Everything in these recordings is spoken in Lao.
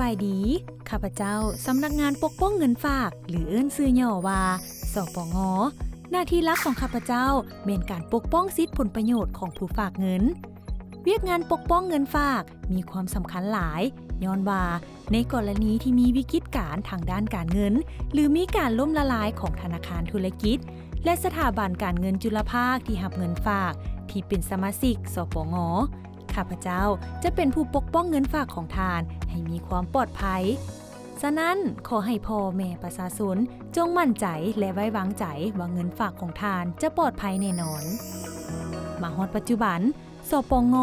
ບາຍດີ, ຂ້າພະເຈົ້າ ສຳນັກງານປົກປ້ອງເງິນຝາກ ຫຼື ເອີ້ນຊື່ຫຍໍ້ວ່າ ສປງ. ໜ້າທີ່ຫຼັກຂອງຂ້າພະເຈົ້າແມ່ນການປົກປ້ອງສິດຜົນປະໂຫຍດຂອງຜູ້ຝາກເງິນ. ວຽກງານປົກປ້ອງເງິນຝາກມີຄວາມສຳຄັນຫຼາຍ, ຍ້ອນວ່າໃນກໍລະນີທີ່ມີວິກິດການທາງດ້ານການເງິນ ຫຼື ມີການລົ້ມລະລາຍຂອງທະນາຄານທຸລະກິດ ແລະ ສະຖາບັນການເງິນຈຸລະພາກທີ່ຮັບເງິນຝາກທີ່ເປັນສະມາຊິກ ສປງ. ຂ້າພະເຈົ້າຈະເປັນຜູ້ປົກປ້ອງເງິນຝາກຂອງທ່ານໃຫ້ມີຄວາມປອດໄພ. ສະນັ້ນ, ຂໍໃຫ້ພໍ່ແມ່ປະຊາຊົນຈົ່ງໝັ້ນໃຈ ແລະ ໄວ້ວາງໃຈວ່າເງິນຝາກຂອງທ່ານຈະປອດໄພແນ່ນອນ. ມາຮອດປັດຈຸບັນ, ສປງ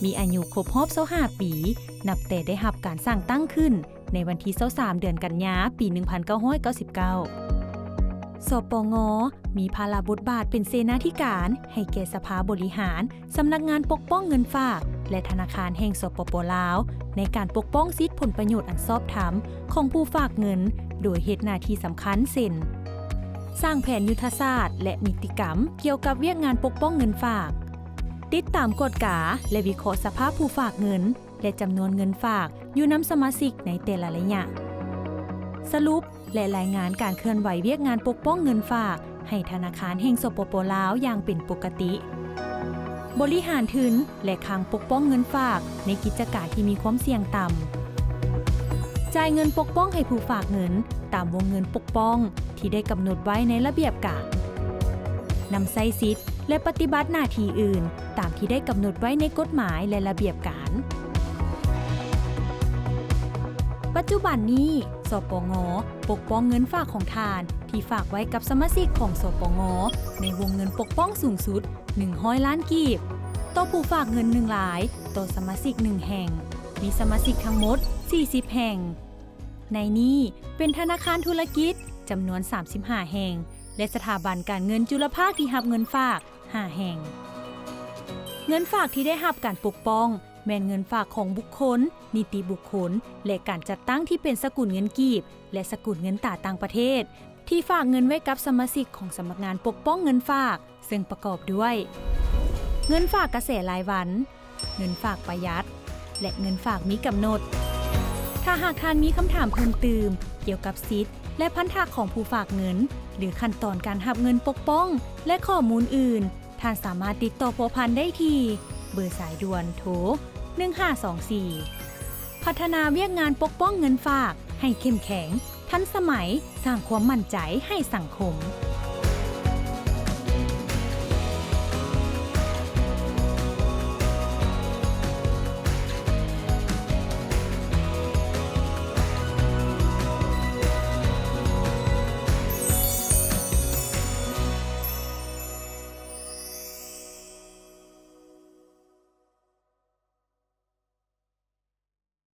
ມີອາຍຸຄົບຮອບຊາວຫ້າປີ ນັບແຕ່ໄດ້ຮັບການສ້າງຕັ້ງຂຶ້ນໃນວັນທີຊາວສາມ ເດືອນກັນຍາ ປີໜຶ່ງພັນເກົ້າຮ້ອຍເກົ້າສິບເກົ້າ. ສປງ ມີພາລະບົດບາດເປັນເສນາທິການໃຫ້ແກ່ສະພາບໍລິຫານ ສຳນັກງານປົກປ້ອງເງິນຝາກ ແລະ ທະນາຄານແຫ່ງ ສປປ ລາວ ໃນການປົກປ້ອງສິດຜົນປະໂຫຍດອັນຊອບທຳຂອງຜູ້ຝາກເງິນ ໂດຍເຮັດໜ້າທີ່ສຳຄັນເຊັ່ນ: ສ້າງແຜນຍຸດທະສາດ ແລະ ນິຕິກຳກ່ຽວກັບວຽກງານປົກປ້ອງເງິນຝາກ, ຕິດຕາມກວດກາ ແລະ ວິເຄາະສະພາບຜູ້ຝາກເງິນ ແລະ ຈຳນວນເງິນຝາກຢູ່ນຳສະມາຊິກໃນແຕ່ລະໄລຍະ, ສະຫຼຸບ ແລະ ລາຍງານການເຄື່ອນໄຫວວຽກງານປົກປ້ອງເງິນຝາກໃຫ້ທະນາຄານແຫ່ງ ສປປ ລາວ ຢ່າງເປັນປົກກະຕິ, ບໍລິຫານທຶນ ແລະ ຄັງປົກປ້ອງເງິນຝາກໃນກິດຈະການທີ່ມີຄວາມສ່ຽງຕ່ຳ, ຈ່າຍເງິນປົກປ້ອງໃຫ້ຜູ້ຝາກເງິນຕາມວົງເງິນປົກປ້ອງທີ່ໄດ້ກຳນົດໄວ້ໃນລະບຽບການ, ນຳໃຊ້ສິດ ແລະ ປະຕິບັດໜ້າທີ່ອື່ນຕາມທີ່ໄດ້ກຳນົດໄວ້ໃນກົດໝາຍ ແລະ ລະບຽບການ. ປັດຈຸບັນນີ້, ສປງ ປົກປ້ອງເງິນຝາກຂອງທ່ານທີ່ຝາກໄວ້ກັບສະມາຊິກຂອງ ສປງ ໃນວົງເງິນປົກປ້ອງສູງສຸດໜຶ່ງຮ້ອຍລ້ານກີບ ຕໍ່ຜູ້ຝາກເງິນໜຶ່ງລາຍ ຕໍ່ສະມາຊິກໜຶ່ງແຫ່ງ, ມີສະມາຊິກທັງໝົດສີ່ສິບແຫ່ງ. ໃນນີ້ເປັນທະນາຄານທຸລະກິດຈຳນວນສາມສິບຫ້າແຫ່ງ ແລະ ສະຖາບັນການເງິນຈຸລະພາກທີ່ຮັບເງິນຝາກຫ້າແຫ່ງ. ເງິນຝາກທີ່ໄດ້ຮັບການປົກປ້ອງແມ່ນເງິນຝາກຂອງບຸກຄົນ, ນິຕິບຸກຄົນ ແລະ ການຈັດຕັ້ງທີ່ເປັນສະກຸນເງິນກີບ ແລະ ສະກຸນເງິນຕາຕ່າງປະເທດ ທີ່ຝາກເງິນໄວ້ກັບສະມາຊິກຂອງສຳນັກງານປົກປ້ອງເງິນຝາກ ເຊິ່ງປະກອບດ້ວຍ ເງິນຝາກກະແສລາຍວັນ, ເງິນຝາກປະຢັດ ແລະ ເງິນຝາກມີກຳນົດ. ຖ້າຫາກທ່ານມີຄຳຖາມເພີ່ມຕື່ມກ່ຽວກັບສິດ ແລະ ພັນທະຂອງຜູ້ຝາກເງິນ ຫຼື ຂັ້ນຕອນການຮັບເງິນປົກປ້ອງ ແລະ ຂໍ້ມູນອື່ນ, ທ່ານສາມາດຕິດຕໍ່ພົວພັນໄດ້ທີ່ເບີສາຍດ່ວນໂທ ໜຶ່ງຫ້າສອງສີ່. ພັດທະນາວຽກງານປົກປ້ອງເງິນຝາກໃຫ້ເຂັ້ມແຂງ, ທັນສະໄໝ, ສ້າງຄວາມໝັ້ນໃຈໃຫ້ສັງຄົມ.